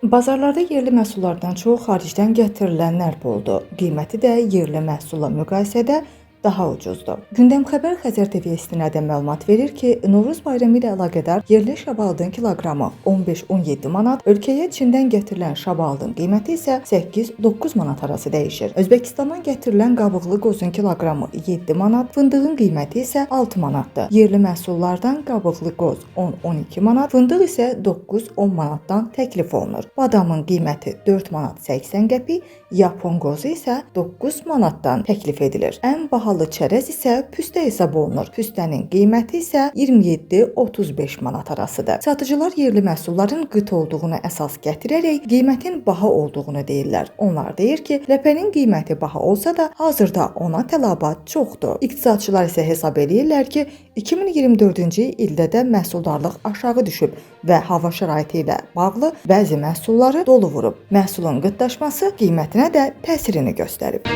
Bazarlarda yerli məhsullardan çox xaricdən gətirilənlər boldur. Qiyməti də yerli məhsulla müqayisədə daha ucuzdur. Gündəm Xəbər Xəzər TV-yə istinadən məlumat verir ki, Novruz bayramı ilə əlaqədar yerli şabalının kiloqramı 15-17 manat, ölkəyə Çindən gətirilən şabalının qiyməti isə 8-9 manat arası dəyişir. Özbəkistandan gətirilən qabıqlı qozun kiloqramı 7 manat, fındığın qiyməti isə 6 manatdır. Yerli məhsullardan qabıqlı qoz 10-12 manat, fındıq isə 9-10 manatdan təklif olunur. Badamın qiyməti 4 manat 80 qəpik, yapon qozu isə 9 manatdan təklif edilir. Ən bahalı çərəz isə püstə hesab olunur. Püstənin qiyməti isə 27-35 manat arasıdır. Satıcılar yerli məhsulların qıt olduğunu əsas gətirərək qiymətin baha olduğunu deyirlər. Onlar deyir ki, ləpənin qiyməti baha olsa da hazırda ona tələbat çoxdur. İqtisadçılar isə hesab eləyirlər ki, 2024-cü ildə də məhsuldarlıq aşağı düşüb və hava şəraiti ilə bağlı bəzi məhsulları dolu vurub. Məhsulun qıtlaşması qiymətinə də təsirini göstərib.